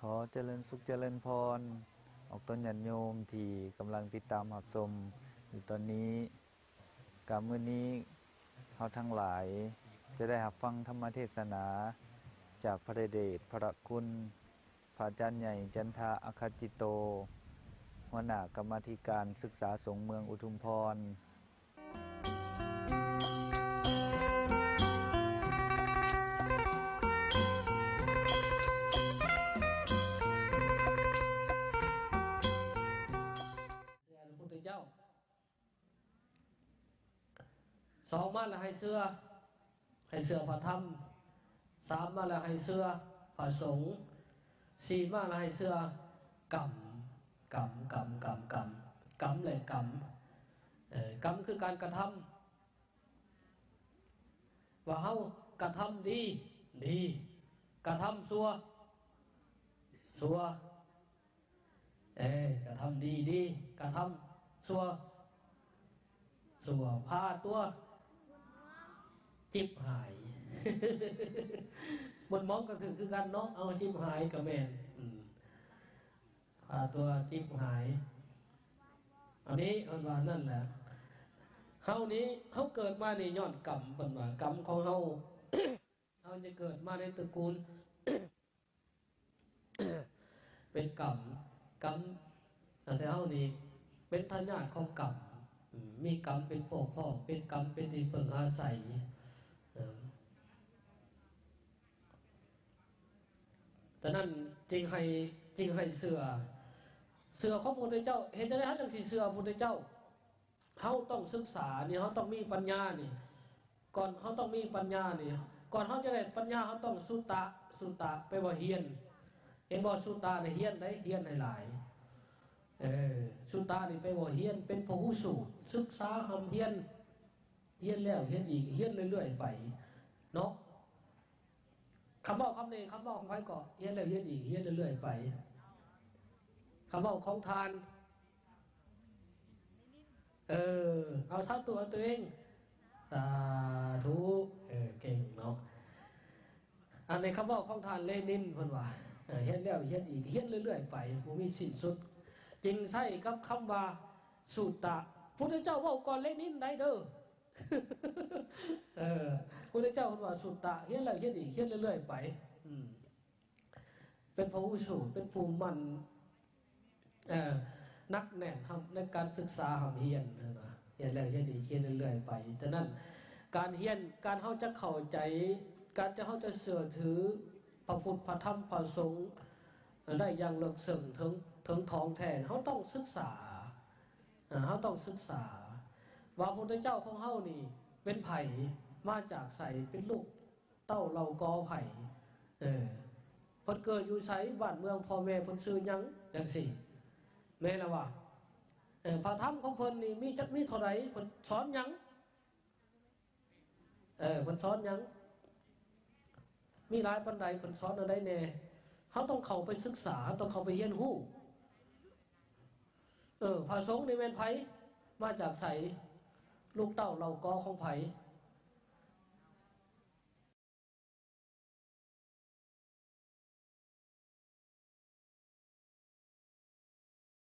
ຂໍຈະເລີນສຸກຈະເລີນພອນ ອອກຕົນຍາດໂຍມທີ່ກຳລັງຕິດຕາມຮັບຊົມຢູ່ຕອນນີ້. ກະມື້ນີ້ເຮົາທັງຫຼາຍຈະໄດ້ຮັບຟັງທຳມະເທດສະໜາຈາກພະເດດພະລະຄຸນ ພະອາຈານໃຫຍ່ ຈັນທະ ອາຄະຈິໂຕ ຫົວໜ້າກຳມາທິການສຶກສາສົງເມືອງອຸທຸມພອນ. ເຊື່ອພະພຸດທະເຈົ້າ. ສອງມາແລ້ວໃຫ້ເຊື່ອ ໃຫ້ເຊື່ອພະທຳ. ສາມມາແລ້ວໃຫ້ເຊື່ອພະສົງ. ສີ່ມາແລ້ວໃຫ້ເຊື່ອກຳ ກຳ ກຳ ກຳ ກຳ ກຳ ແລະ ກຳ. ເອີ ກຳຄືການກະທຳ ວ່າເຮົາກະທຳດີ ດີ ກະທຳຊົ່ວ ຊົ່ວ. ເອີ ກະທຳດີ ດີ ກະທຳຊົ່ວ ຊົ່ວ. ພາຕົວຈິບຫາຍ ໝົດໝອງກະຖືກຄືກັນເນາະ. ເອົາ ຈິບຫາຍກະແມ່ນ ອືມ ພາຕົວຈິບຫາຍ. ອັນນີ້ເພິ່ນວ່ານັ້ນແຫຼະ ເຮົານີ້ ເຮົາເກີດມານີ້ຍ້ອນກຳ ເພິ່ນວ່າກຳຂອງເຮົາ ເຮົາຈະເກີດມາໃນຕະກູນ ເປັນກຳ ກຳ ແຕ່ເຮົານີ້ເປັນທາຍາດຂອງກຳ ອືມ ມີກຳເປັນພວກພ້ອມ ເປັນກຳເປັນທີ່ເພິ່ງອາໄສ ເອີ ສະນັ້ນຈຶ່ງໃຫ້ ຈຶ່ງໃຫ້ເຊື່ອ ເຊື່ອຂອງພະພຸດທະເຈົ້າ. ເຮັດຈັ່ງໃດເຮົາຈັ່ງຊິເຊື່ອພະພຸດທະເຈົ້າ? ເຮົາຕ້ອງສຶກສານີ້ ເຮົາຕ້ອງມີປັນຍານີ້ ກ່ອນເຮົາຕ້ອງມີປັນຍານີ້ ກ່ອນເຮົາຈະໄດ້ປັນຍາ ເຮົາຕ້ອງສຸຕະ ສຸຕະແປວ່າຮຽນ ເຫັນບໍ່? ສຸຕະນີ້ຮຽນໄດ໋ ຮຽນໃຫ້ຫຼາຍ. ເອີ ສຸຕະນີ້ແປວ່າຮຽນ ເປັນພະຫູສູດ ສຶກສາຮ່ຳຮຽນ ຮຽນແລ້ວຮຽນອີກ ຮຽນເລື້ອຍໆໄປເນາະ. ຄຳເວົ້າຄຳນີ້ ຄຳເວົ້າຂອງໃຜເກາະ? ຮຽນແລ້ວຮຽນອີກ ຮຽນເລື້ອຍໆໄປ. ຄຳເວົ້າຂອງທ່ານ ເອີ ເອົາສາທຸໃຫ້ຕົວເອງ ສາທຸ. ເອີ ເກັ່ງເນາະ. ອັນນີ້ຄຳເວົ້າຂອງທ່ານເລນິນ ເພິ່ນວ່າ ເອີ ຮຽນແລ້ວຮຽນອີກ ຮຽນເລື້ອຍໆໄປ ບໍ່ມີສິ້ນສຸດ. ຈຶ່ງໃຊ້ກັບຄຳວ່າສຸຕະ ພຸດທະເຈົ້າເວົ້າກ່ອນເລນິນໄດ໋ເດີ. ເອີ ພຸດທະເຈົ້າເພິ່ນວ່າສຸຕະ ຮຽນແລ້ວຮຽນອີກ ຮຽນເລື້ອຍໆໄປ. ອືມ ເປັນພະຫູສູດ ເປັນຜູ້ໝັ້ນ ເອີ ໜັກແໜ້ນໃນການສຶກສາຮ່ຳຮຽນ ເຫັນບໍ່? ຮຽນແລ້ວຮຽນອີກ ຮຽນເລື້ອຍໆໄປ. ສະນັ້ນ ການຮຽນ ການເຮົາຈະເຂົ້າໃຈ ການຈະ ເຮົາຈະເຊື່ອຖືພະພຸດ ພະທຳ ພະສົງ ໄດ້ຢ່າງເລິກເຊິ່ງເຖິງ ເຖິງຖອງແທ້ ເຮົາຕ້ອງສຶກສາ ເຮົາຕ້ອງສຶກສາວ່າພະພຸດທະເຈົ້າຂອງເຮົານີ້ເປັນໃຜ ມາຈາກໃສ ເປັນລູກເຕົ້າເຫຼົ່າກໍໃຜ ເອີ ເພິ່ນເກີດຢູ່ໃສ ບ້ານເມືອງພໍ່ແມ່ເພິ່ນຊື່ຫຍັງ ຈັ່ງຊີ້ ແມ່ນລະວ່າ ເອີ ພະທຳຂອງເພິ່ນນີ້ມີຈັກ ມີເທົ່າໃດ ເພິ່ນສອນຫຍັງ ເອີ ເພິ່ນສອນຫຍັງ ມີຫຼາຍປານໃດ ເພິ່ນສອນອັນໃດແດ່ ເຮົາຕ້ອງເຂົ້າໄປສຶກສາ ເຮົາຕ້ອງເຂົ້າໄປຮຽນຮູ້. ເອີ ພະສົງນີ້ແມ່ນໃຜ? ມາຈາກໃສ? ລູກເຕົ້າເຫຼົ່າກໍຂອງໃຜ?